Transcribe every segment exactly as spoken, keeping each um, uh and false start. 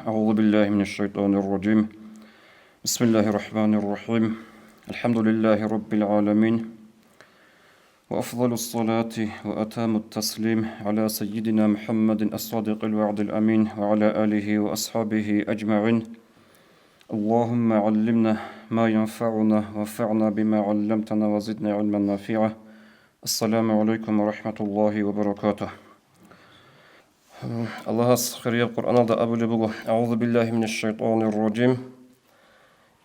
أعوذ بالله من الشيطان الرجيم. بسم الله الرحمن الرحيم. الحمد لله رب العالمين. وأفضل الصلاة وأتم التسليم على سيدنا محمد الصادق الوعد الأمين وعلى آله وأصحابه أجمعين. اللهم علمنا ما ينفعنا وانفعنا بما علمتنا وزدنا علما نافعا. السلام عليكم ورحمة الله وبركاته. Аллагьас хирияб Къуръаналда абулеб буго: أعوذ بالله من الشيطان الرجيم.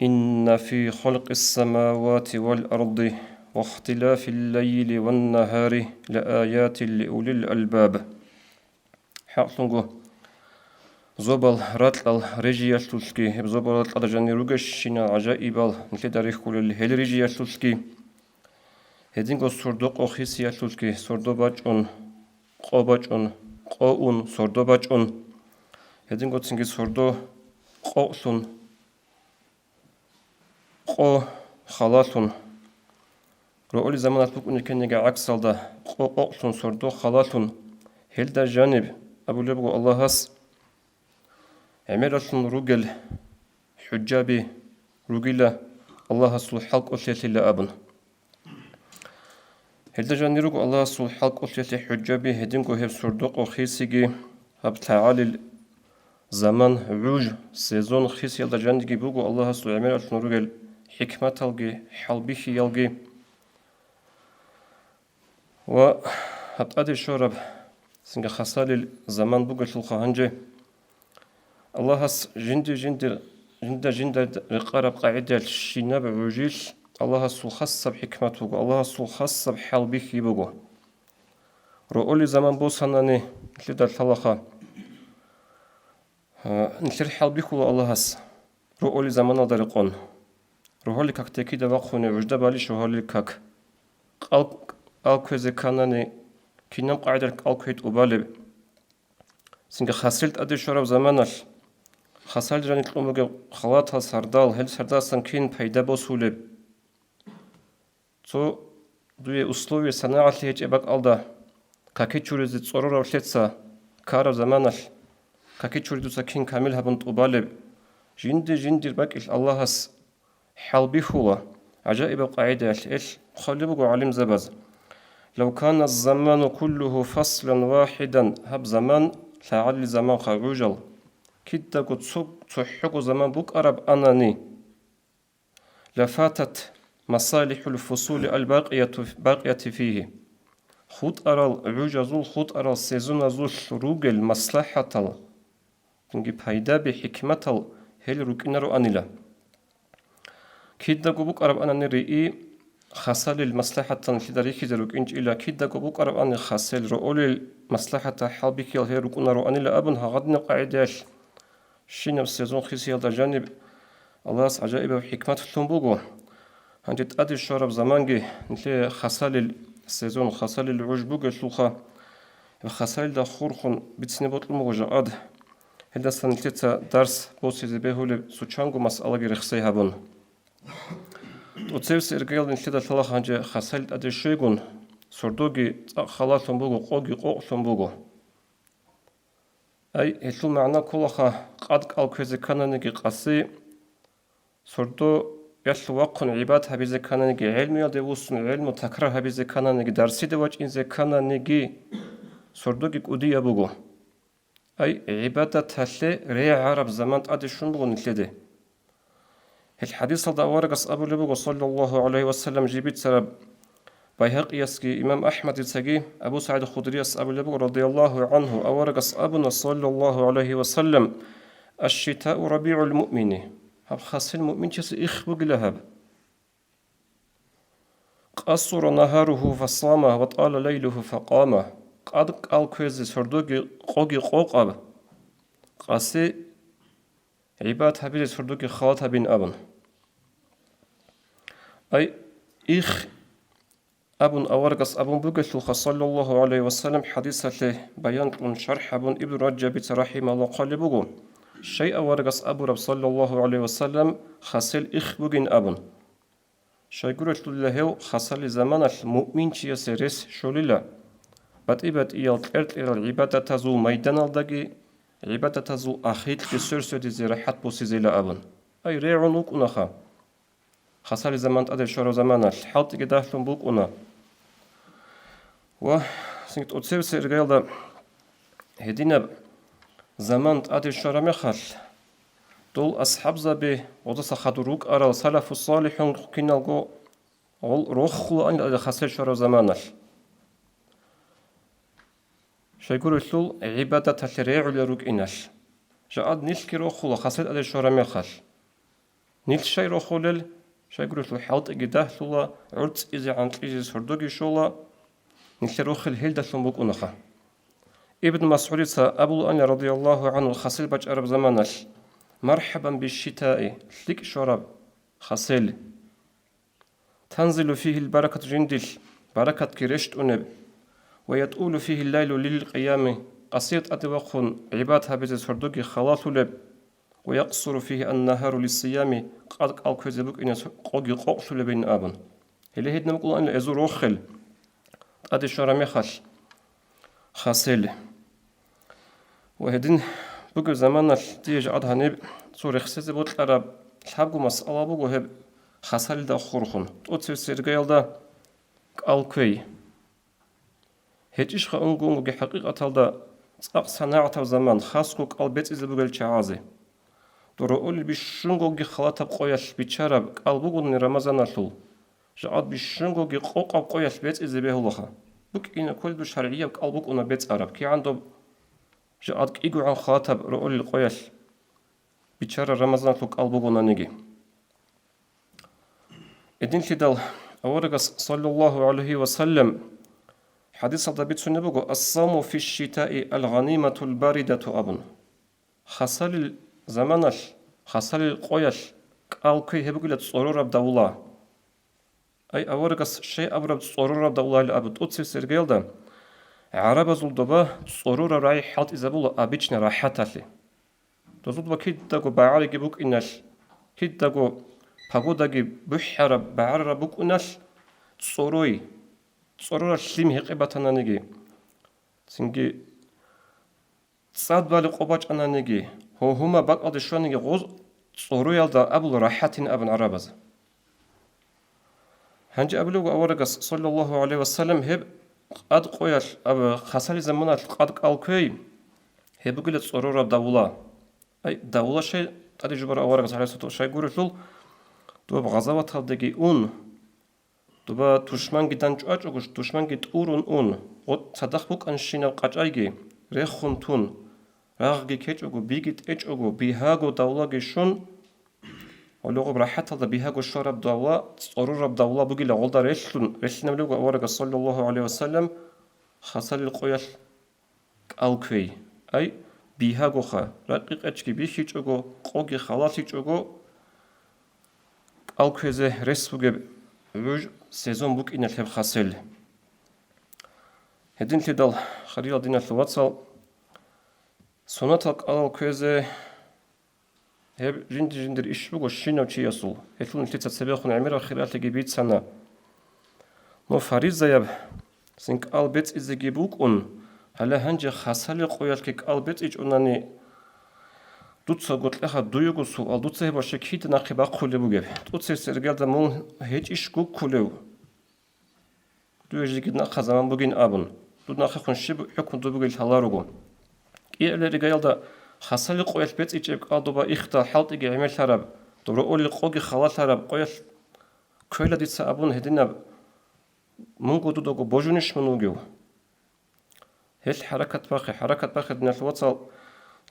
إن في خلق السماوات والأرض واختلاف الليل والنهار لآيات لأولي الألباب. ХӀакълъунго, зобал ракьал рижиялъулъги, гьеб зобал ракьалда жанир ругещинал гӀажаибал нилъеда рихьулел гьел рижиялъулъги, гьединго сордо къо хисиялъулъги, сордо бачӀун, къо бачӀун, къо ун, сордо бачӀун, гьединго цинги сордо къокълъун, къо халалъун, роъоли заманалъ букӀунеб ккениги гӀаксалда, къо къокълъун, сордо халалъун, гьелда жаниб абулеб буго Аллагьас, гӀемералъун ругел хӀужаби ругила Аллагьасул хӀалкӀолъиялъила абун. Гьелда жанир руго Аллагьасул хӀалкӀолъиялъе хӀужаби, гьединго гьеб сордо къо хисиги, гьаб лъагӀалил заман, гӀуж, сезон хисиялда жаниги буго Аллагьасул гӀемералъун ругел хӀикматалги хӀалбихьиялги. Ва гьаб тӀаде щвараб цинги хасалил заман бугелъулха гьанже. Аллагьас жинди-жиндир, жинда-жинда рекъараб къагӀидаялъ щинаб гӀужил Аллагьасул хасаб хӀикмат буго, Аллагьасул хасаб хӀалбихьи буго. Роъоли заман босанани нилъеда лъалаха, а, нилъер хӀалбихьула Аллагьас роъоли заманалда рекъон. Рогьоли как текида вахъуни гӀужда балищ рогьоли как? Къал, къал кквезе кканани, кинаб къагӀидаялъ кӀал кквей тӀубалеб? Цинги хасел тӀаде щвараб заманалъ, хасал жани кьун бугеб халатал сардал, гьел сардасан кин пайда босулеб? Цо дуе условие санагӀалъи гьечӀеб бакӀалда, каки чуризе цӀорорав лъеца ккараб заманалъ, каки чури дуца кин камил гьабун тӀубалеб? Жинди-жиндир бакӀилъ Аллагьас хӀалбихьула. ГӀажаибаб къагӀидаялъ эл хъвалеб буго гӀалимзабаз: «Лав кана заману куллуху фаслан вахидан», гьаб заман лъагӀалил заманха гӀужал, кидаго цо-, цохӀого заман букӀараб анани, «лафатат масалихӀул фусули аль-бакъияту, бакъияти фигьи», хутӀарал гӀужазул, хутӀарал сезоназулъ ругел маслахӀатал, цинги пайдаби хӀикматал гьел рукӀинароанила. Кидаго букӀарабани риъи хасалил маслахӀатан нилъеда рихьизе рукӀинчӀила, кидаго букӀарабани хасел роъолил маслахӀатал хӀалбихьиял гьел рукӀунароанила абун гьагъадинаб къагӀидаялъ, щинаб сезон хисиялда жаниб Аллагьас гӀажаибаб хӀикмат лъун буго. Гьанже тӀаде щвараб заманги нилъее хасалил сезон, хасалил гӀуж бугелъулха, гьеб хасалилда хурхун бицине бокьун буго жакъад. Гьелдасан нилъеца дарс босизе бегьулеб цо чанго масъалаги рехсей гьабун. ТӀоцебесеб иргаялда нилъеда лъала гьанже хасалил тӀаде щвейгун, сордоги цӀакъ халалъун буго, къоги къокълъун буго. Ай, гьелъул магӀна кколаха, къад кӀал кквезе ккананиги къаси, сордоялъ вахъун гӀибадат гьабизе ккананиги, гӀелмуялде вуссун гӀелму такрар гьабизе ккананиги, дарсиде вачӀинзе ккананиги, сордоги кӀудияб буго. Ай, гӀибадаталъе регӀараб заман тӀаде щун буго нилъеде. Гьел хӀадисалда аварагас абулеб буго, саллаллагьу гӀалайгьи ва саллам, жиб бицараб Байгьакъиясги имам АхӀмадицаги, Абу СагӀид Худрияс абулеб буго, радияллагьу гӀангьу, аварагас абуна, саллаллагьу гӀалайгьи ва саллам: «Аш-шитау рабигӀул муъмини», гьаб хасел муъминчиясе их бугила гьаб. «Къасура нагьаругьу фасама ва тӀала лайлугьу факъама», къад кӀал кквезе сордоги къоги къокъаб, къаси гӀибадат гьабизе сордоги халат гьабин абун. Ай, их абун аварагас абун бугелъулха, саллаллагьу гӀалайгьи ва саллам, хӀадисалъе баян кьун шархӀ гьабун Ибн Раджабица рахӀимагьуллагь хъвалеб буго, щай аварагас абураб, саллаллагьу гӀалайгьи ва саллам, хасел их бугин абун. Щайгурелъулила гьев хасалил заманалъ муъминчиясе рес щолила, батӀи-батӀиял кьер-кьерал гӀибадатазул майданалдаги, гӀибадатазул ахиркьги сверсвердизе рахӀат босизейила абун. Ай, регӀун вукӀунаха. Хасали заман тӀаде щвараб заманалъ хӀалтӀиги дагьлъун букӀуна. Ва цинги тӀоцебесеб иргаялда гьединаб заман тӀаде щвараб мехалъ, дол асхӀабзаби, гъодаса хадур рукӀарал салафу-салихӀун киналго гъол рохулаан хасел щвараб заманалъ. Щайгурелъул гӀибадаталъе регӀулел рукӀиналъ. Жакъад нилъги рохула хасел тӀаде щвараб мехалъ. Нилъ щай рохулел, щайгурелъул хӀалтӀиги дагьлъула, гӀурцӀизе гӀанкьизе сордоги щола, нилъер рохел гьелдалъун букӀунаха. Ибн МасгӀудица абулаан, радияллагьу гӀангьу, хасел бачӀараб заманалъ: «Мархабан бишшитаи, лъикӀ щвараб хасел. Танзилу фигьил баракат, жиндилъ баракатги рещтӀунеб, ва ятӀулу фигьил лайлу лил къиями, къасир тӀаде вахъун гӀибадат гьабизе сордоги халалъулеб, ва якъсуру фигьи аннагьару лиссиями, къад кӀал кквезе букӀине къоги къокълъулебин», – абун. Гьеле гьедин букӀулаан гьезул рохел тӀаде щвараб мехалъ хасел. Ва гьедин бугеб заманалъ дие жакъад гьаниб цо рехсезе бокьараб лъабго масъала буго гьеб хасалилда хурхун, тӀоцебесеб иргаялда кӀал кквей. ГьечӀищха унго-унгоги хӀакъикъаталда цӀакъ санагӀатаб заман хасго кӀал бецӀизе бугел чагӀазе? Дора олел бищунгоги халатаб къоялъ биччараб кӀал бугони Рамазаналъул, жакъад бищунгоги къокъаб къоялъ бецӀизе бегьулаха. БукӀина кколеб доб шаргӀияб кӀал букӀуна бецӀараб, кигӀан доб жакъад кӀигогӀан халатаб роолил къоялъ биччараб Рамазаналъул кӀал бугонаниги. Гьединлъидал аварагас, саллаллагьу гӀалайгьи ва саллам, хӀадисалда бицунеб буго: «Ас-савму фиш-шитаи ал-гъаниматул баридату», – абун. Хасалил заманалъ, хасалил къоялъ кӀал кквей гьеб бугила цӀорораб давла. Ай, аварагас щай абураб цӀорораб давлайилан абу тӀоцебесеб иргаялда, гӀарабазул доба цӀорораб рагӀи хӀалтӀизабула обычно рахӀаталъе. Дозул доба кидаго багӀариги букӀиналъ, кидаго погодаги бухӀараб, багӀарараб букӀиналъ цӀорой, цӀорораб лъим гьекъей батананиги, цинги цӀад бали къо бачӀананиги, гьу-, гьума бакӀалде щваниги гъоз цӀоруялда абула рахӀатин абун гӀарабаз. Гьанже абулеб буго аварагас, саллаллагьу гӀалайгьи ва саллам, гьеб къад къоялъ, аб-, хасали заманалъ къад кӀал кквей, гьеб бугила цӀорораб давла. Ай, давла щай тӀаде жубараб аварагас, гӀалайгьиссалату вассалам, щай гурелъул, доб гъазаваталдеги ун, доба тушманги данчӀвачӀого, тушманги тӀурун ун, гъо-, цадахъ букӀанщинаб къачӀайги рехун тун, рагъги ккечӀого, биги тӀечӀого, бигьаго давлаги щун, гьоле гъоб рахӀаталда бигьаго щвараб давла, цӀорораб давла бугила гъолда релълъун, релълъинабулеб буго аварагас, саллаллагьу гӀалайгьи ва саллам, хасалил къоялъ кӀал кквей. Ай, бигьагоха, ракъи-къечги бихьичӀого, къоги халалъичӀого, кӀал кквезе рес бугеб гӀуж сезон букӀиналъ гьеб хасел. Гьединлъидал, хириял диналъул вацал, сунатал кӀалал кквезе гьеб жинди-жиндир иш буго щинав чиясул, гьелъул нилъеца цебехун гӀемераб хиралъиги бицана. Но фаризаяб цин кӀал бецӀизеги букӀун, гьале гьанже хасалил къоялъги кӀал бецӀичӀунани, дуца гъоркьаха дуего суал, дуца гьеб ваще кида нахъе бахъулеб бугеб? ТӀоцебесеб иргаялда мун гьечӀищ гуккулев? Дуе жеги нахъа заман бугин абун, дуд нахъехун щиб хӀукму дубугел лъаларого. КӀиабилеб иргаялда хасалил къоялъ бецӀичӀеб кӀал доба ихдал хӀалтӀиги гӀемерлъараб, доб роолил къоги халалъараб къоялъ кквела дица абун гьединаб, мунго дудаго божунищ мун вугев? Гьелъ хӀаракат бахъе, хӀаракат бахъе, диналъул вацал,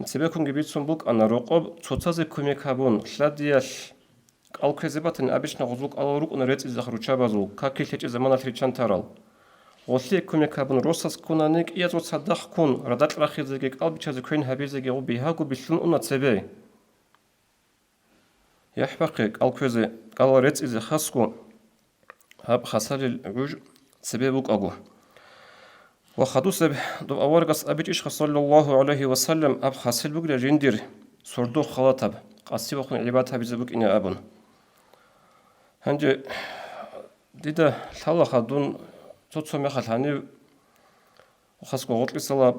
цебеккунги бицун букӀана, рокъоб цоцазе кумек гьабун, лъадиялъ кӀал кквезе батани, обычно гъозул кӀалал рукӀуна рецӀизеха руччабазул, какил гьечӀеб заманалъ риччан тарал. Гъолъие кумек гьабун, росас ккунани, кӀиязул цадахъ ккун, радакь рахизеги, кӀал биччазе квен гьабизеги гъо бигьаго билълъун уна цебе. ЯхӀ бахъе кӀал кквезе, кӀалал рецӀизе хасго гьаб хасалил гӀуж цебе букӀаго. Ва хадусеб доб аварагас абичӀищха, саллаллагьу гӀалайгьи ва саллам, гьаб хасел бугила жиндир сордо халатаб, къаси вахъун гӀибадат гьабизе букӀине абун. Гьанже дида лъалаха дун цо-цо мехалъ гьанив хасго гъоркьисалаб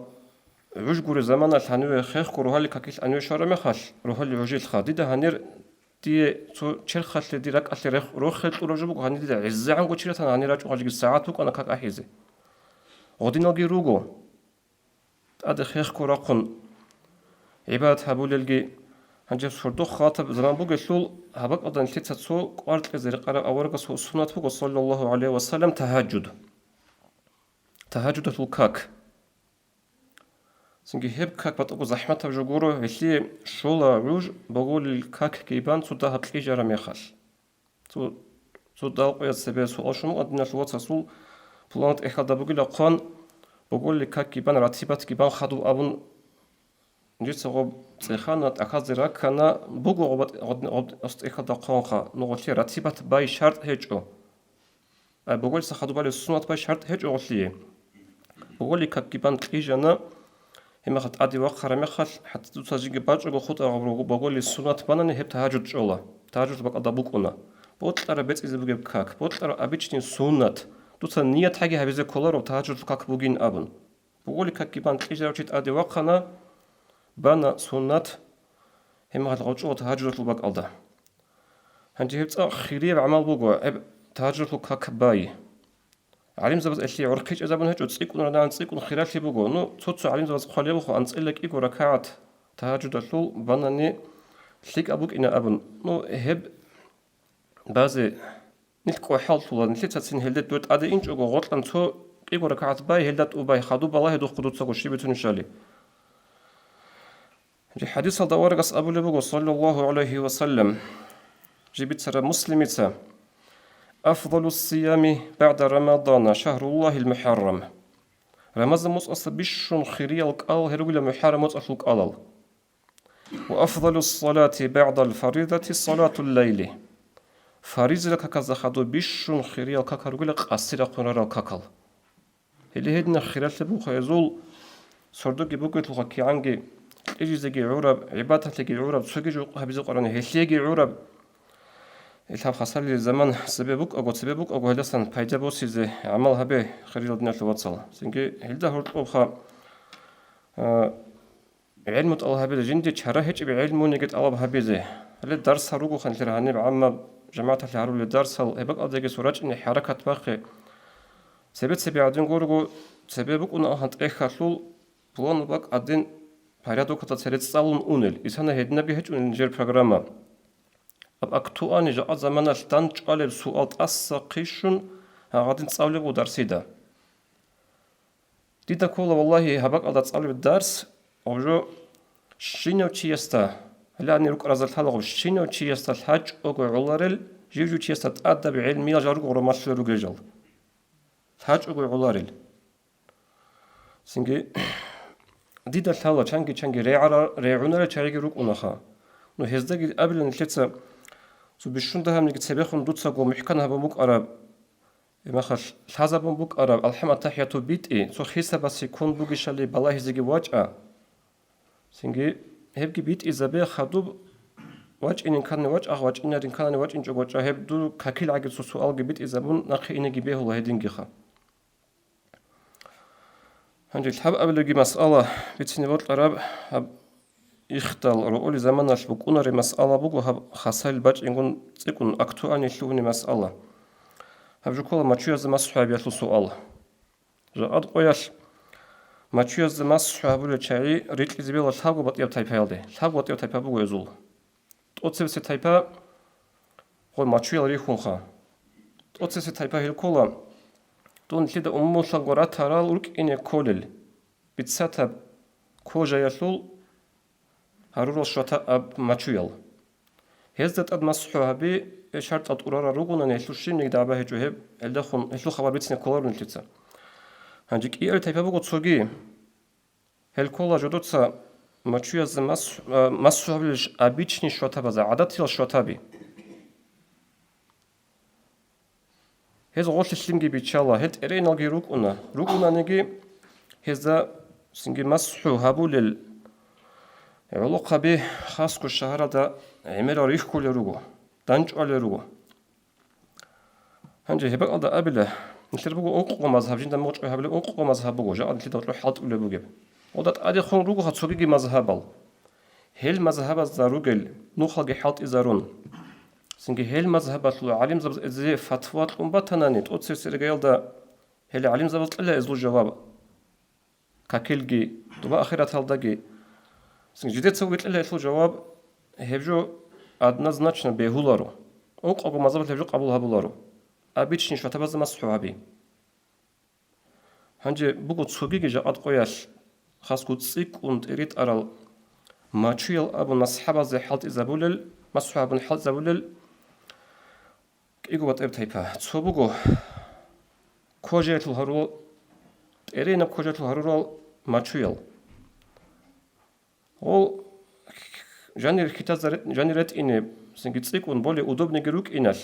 гӀуж гуреб заманалъ гьаниве хехго рогьалил какилъ гьаниве щвараб мехалъ, рогьалил гӀужелъха, дида гьанир дие цо черхалъе, дир ракӀалъе рехъ-, рохел кьураб жо буго, гьанир дида гӀезегӀанго чи ратана, гьанир рачӀун гъажги сагӀат букӀана как ахӀизе. Гъодиналги руго. ТӀаде хехго рахъун гӀибадат гьабулелги, гьанже сордо хватаб заман бугелъул, гьаб бакӀалда нилъеца цо кӀвар кьезе рекъараб аварагасул суннат буго, саллаллагьу гӀалайгьи ва саллам, тагьажуд. Тагьажудалъул как. Цинги гьеб как батӀаго захӀматаб жо гуро, гьелъие щола гӀуж боголил как гибан цо дагьаб кьижараб мехалъ. Цо, цо далкъуяз цебе суал щун букӀана, диналъул вацасул пуланаб тӀехьалда бугила хъван, боголил как гибан, ратибат гибан хадуб абун, жица гъоб цӀехана, тӀахьазе раккана, буго гъоб, гъоб, гъоб, гъос тӀехьалда хъванха, ну гъолъие ратибат бай шартӀ гьечӀо. Ай, боголица хадуб балеб суннат бай шартӀ гьечӀо гъолъие. Боголил как гибан кьижана, гьеб мехалъ тӀаде вахъараб мехалъ, хӀатта дуца жинги бачӀого хутӀа гъаб руго, боголил суннат банани гьеб тагьажуд чӀола, тагьажуд бакӀалда букӀуна. Бокьараб бецӀизе бугеб как, бокьараб обычный суннат, дуца ниятги гьабизе кколаро тагьажуд как бугин абун. Боголил как гибан кьижарав чи тӀаде вахъана, бана суннат, гьеб мехалъ гъов чӀола тагьажудалъул бакӀалда. Гьанже гьеб цӀакъ хирияб гӀамал буго, гьеб тагьажудалъул как бай. ГӀалимзабаз гьелъие гӀорхъи чӀезабун гьечӀо, цӀикӀкӀун рагӀан цӀикӀкӀун хиралъи буго. Ну, цо-цо гӀалимзабаз хъвалебухъ анцӀила кӀиго ракагӀат тагьажудалъул банани лъикӀаб букӀина абун. Ну, гьеб базе нилъ кӀвахӀаллъула, нилъецацин гьелде дой тӀаде инчӀого гъоркьан цо кӀиго ракагӀат бай, гьелда тӀубай, хадуб балагьидухъ дуцаго щиб бицунищали. ХӀадисалда аварагас абулеб буго, саллаллагьу гӀалайгьи ва саллам, жиб бицараб Муслимица: «Афдалу ссиями багӀда Рамадана шагьруллагьил мухӀаррам». Рамазан моцӀалъа бищун хириял кӀалал гьел ругила мухӀаррам моцӀалъул кӀалал. «Ва афдалу ссалати багӀдал фаридати салатул лайли». Фаризила каказда хадуб бищун хириял какал ругила къаси рахъун рарал какал. Гьеле гьединаб хиралъи буха гьезул, сордоги бугелъулха кигӀанги кьижизеги гӀураб, гӀибадаталъеги гӀураб, цоги жо гьабизе къварани гьелъиеги гӀураб. Ил гьаб хасалил заман цебе букӀаго, цебе букӀаго гьелдасан пайда босизе гӀамал гьабе, хириял диналъул вацал. Цинги гьелда гьоркьобха, а, гӀелму тӀалаб гьабизе, жинде чара гьечӀеб гӀелмуниги тӀалаб гьабизе. Гьале дарсал ругоха нилъер гьаниб гӀаммаб жамагӀаталъе гьарулел дарсал, гьеб бакӀалдеги цо рачӀине хӀаракат бахъе. Цебе-цебе гӀадин гурого, цебе букӀуна гьан тӀехьалъул пуланаб бакӀ гӀадин порядокалда цере цӀалун унел, исана гьединабги гьечӀо нижер программа. Аб актуальный жакъа заманалъ дандчӀвалеб суал тӀаса хъищун гьагъадин цӀалулеб буго дарсида. Дида ккола, валлагьи, гьаб бакӀалда цӀалулеб дарс, гъоб жо щинав чиясда, гьале гьанир рукӀаразда лъала гъоб, щинав чиясда лъачӀого гӀоларел, жив-жив чиясда тӀадаб гӀелмиял жал руго гъорамалъулел ругел жал. ЛъачӀого гӀоларел. Цинги дида лъала, чанги-чанги регӀара-, регӀунарел чагӀиги рукӀунаха. Ну, гьездаги абила нилъеца, цо бищун дагьабниги цебехун дуцаго мухӀкан гьабун букӀараб, Гьебмехалъ лъазабун букӀараб алхӀам, аттахӀияту битӀи, цо хисабасе ккун бугищали балагьизеги вачӀа. Цинги гьебги битӀизабе хадуб, вачӀинин ккани вачӀа, вачӀинарин ккани вачӀинчӀого вачӀа, гьеб дур какил гӀаги цо суалги битӀизабун нахъе инеги бегьула гьедингиха. Гьанже лъабабилебги масъала бицине бокьараб, гьаб ихдал ругьули заманалъ букӀунареб масъала буго, гьаб хасалил бачӀингун цӀикӀкӀун актуальный лъугьунеб масъала. Гьаб жо ккола мачуязда масхӀу гьабиялъул суал. Жакъад къоялъ мачуязда масхӀу гьабулел чагӀи рикьизе бегьула лъабго батӀияб тайпаялде. Лъабго батӀияб тайпа буго гьезул. ТӀоцебесеб тайпа гъой мачуял рихьунха. ТӀоцебесеб тайпа гьел ккола, дун лъида умумулъанго ратарал рукӀине кколел, бицатаб кожаялъул гьарурал щватааб мачуял. Гьезда тӀад масхӀу гьаби, э, шартӀал тӀурарал ругонани, гьелъул щибниги дагӀба гьечӀо гьеб, гьелдахун гьелъул хабар бицине кколаро нилъеца. Гьанже кӀиабилеб тайпа буго цоги. Гьел ккола жодоца мачуязда мас-, а, масхӀу гьабулелищ обычный щватабазда, гӀадатиял щватаби. Гьез гъолъе лъимги биччала, гьел тӀерейиналги рукӀуна. РукӀунаниги, гьезда цинги масхӀу гьабулел гӀолохъаби хасго шагьаралда гӀемерал рихьулел руго, дандчӀвалел руго. Гьанже гьеб бакӀалда абила, нилъер буго ункъо мазгьаб, жинда мугъчӀвай гьабулеб ункъо мазгьаб буго, жакъа нилъеда гьоркьоб хӀалтӀулеб бугеб. Гъода тӀадехун ругоха цогиги мазгьабал. Гьел мазгьабазда ругел нухалги хӀалтӀизарун. Цинги гьел мазгьабалъул гӀалимзабаз эзе фатва кьун батанани, тӀоцебесеб иргаялда гьел гӀалимзабаз кьела эзул жаваб. Какилги, доба ахираталдаги. Цинги жидецаго кьела гьелъул жаваб, гьеб жо однозначно бегьуларо. Ункъого мазгьабалъ гьеб жо къабул гьабуларо. Обычный шватабазда масхӀу гьаби. Гьанже буго цогиги жакъа къоялъ, хасго цӀикӀкӀун тӀеритӀарал мачуял абун масхӀабазе хӀалтӀизабулел, масхӀу абун хӀалтӀизабулел кӀиго батӀияб тайпа. Цо буго кожаялъул гьарурал, тӀерейинаб кожаялъул гьарурал мачуял. Гъол жанир хьитазаре-, жанир ретӀине, цинги цӀикӀкӀун более удобныйги рукӀиналъ,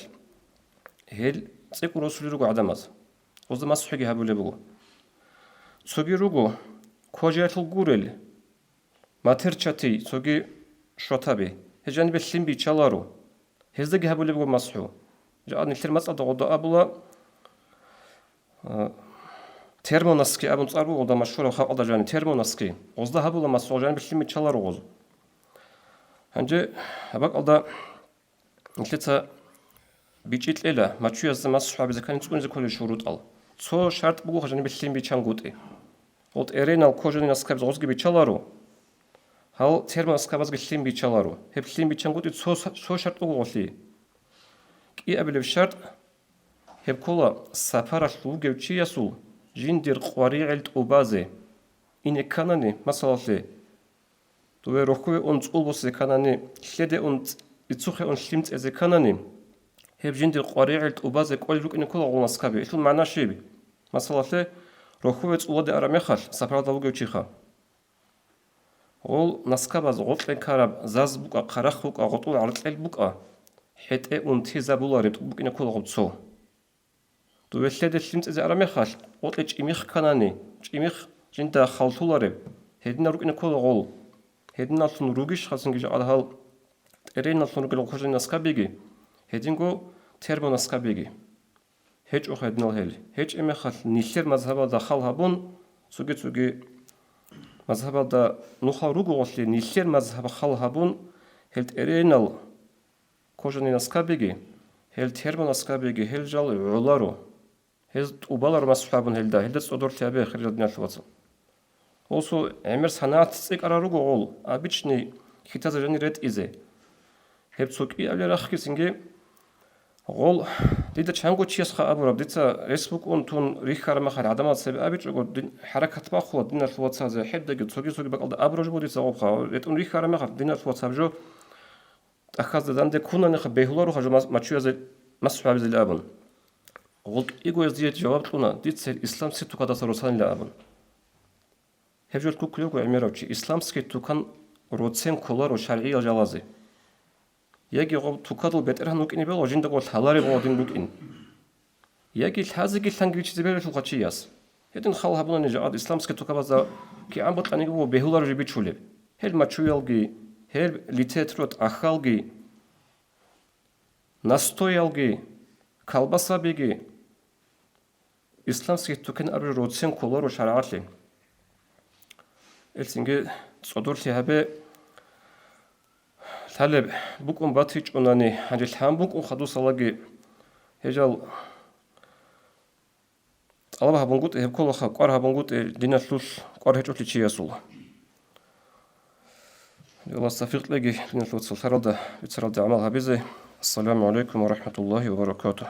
гьел цӀикӀкӀун росулел руго гӀадамаз. Гъозда масхӀуги гьабулеб буго. Цоги руго, кожаялъул гурел, матерчатей, цоги шватаби. Гьез жанибе лъим биччаларо. Гьездаги гьабулеб буго масхӀу. Жакъа нилъер мацӀалда гъодо абула, а, термоноски абун цӀар буго гъолда машгьураб халкъалда жаниб, термоноски. Гъозда гьабула масхӀу, жанибе лъим биччаларо гъоз. Гьанже гьаб бакӀалда нилъеца бичӀчӀи кьела, мачуязда масхӀу гьабизе ккани цӀунизе кколел шурутӀал. Цо шартӀ буго жанибе лъим биччангутӀи. Гъол тӀеренал кожаный наскабиз гъозги биччаларо, гьал термонаскабазги лъим биччаларо. Гьеб лъим биччангутӀи цо, цо шартӀ буго гъолъи. КӀиабилеб шартӀ, гьеб ккола сапаралъ вугев чиясул жиндир къваригӀел тӀубазе. Ине кканани, масалалъе, дове рохьуве ун цӀул босизе кканани, лъеде ун цӀ-, ицухъе ун лъим цӀезе кканани, гьеб жиндир къваригӀел тӀубазе кӀолел рукӀине ккола гъол наскаби. Гьелъул магӀна щиб? Масалалъе, рохьуве цӀуладе араб мехалъ, сапаралда вугев чиха. Гъол наскабаз гъоркье ккараб заз букӀа, хъарахъ букӀа, гъотӀул гӀаркьел букӀа, хӀетӀе унтизабулареб букӀине ккола гъоб цо. Дове лъеде лъим цӀезе араб мехалъ, гъоркье чӀимих кканани, чӀимих жинда халлъулареб, гьединал рукӀине ккола гъол. Гьединаллъун ругищ хасинги жакъа гьал тӀерейиналлъун ругел кожаный наскабиги, гьединго термонаскабиги. ГьечӀо гьединал гьел. ГьечӀеб мехалъ нилъер мазгьабалда хал гьабун, цоги-цоги мазгьабалда нухал ругоголъи, нилъер мазгьаб хал гьабун, гьел тӀерейинал кожаный наскабиги, гьел термонаскабиги, гьел жал гӀоларо. Гьез тӀубаларо масхӀу абун гьелда, гьелда цӀодорлъи гьабе, хириял диналъул вацал. Гъосул гӀемер санагӀат цӀикӀкӀарал руго гъол, обычный хьитазар жанир ретӀизе. Гьеб цо кӀиабилеб рахъги цинги гъол, дида чанго чиясха абураб, дица рес букӀун тун рихьараб мехалъ гӀадамал цебе абичӀого, дин, хӀаракат бахъула диналъул вацазе, гьебдаги цоги-цоги бакӀалда абураб жо буго дица гъобха, ретӀун рихьараб мехалъ диналъул вацаб жо тӀахьазда данде ккунанихъа бегьулароха жо мас-, мачуязе масхӀу гьабизел абун. Гъол кӀиго гьезие жаваб кьуна, дица гьел исламский тукадаса росанила абун. Гьеб жо кколев вуго гӀемерав чи, исламский тукан роцен кколаро шаргӀиял жалазе. Яги гъоб тукадул бетӀергьан вукӀине бегьула, жиндаго лъалареб гъодин букӀин. Яги лъазеги лъанги ричизе бегьулелъулха чияс. Гьедин хал гьабунани жакъад исламский тукабазда кигӀан бокьаниги буго бегьуларо жо бичулеб. Гьел мачуялги, гьел литетро тӀахьалги, настоялги, колбасабиги, исламский тукан абураб роцен кколаро шаргӀалъе. Элцинги цӀодорлъи гьабе, лъалеб букӀун батичӀунани, гьанже лъан букӀун хадусалаги гьежал тӀалаб гьабунгутӀи, гьеб кколаха кӀвар гьабунгутӀи диналъулъ кӀвар гьечӀолъи чиясул. Аллагьас тавфикъ кьеги, диналъул вацал, лъаралда, бицаралда гӀамал гьабизе. Ассаламу гӀалайкум ва рахӀматуллагьи ва баракатугь.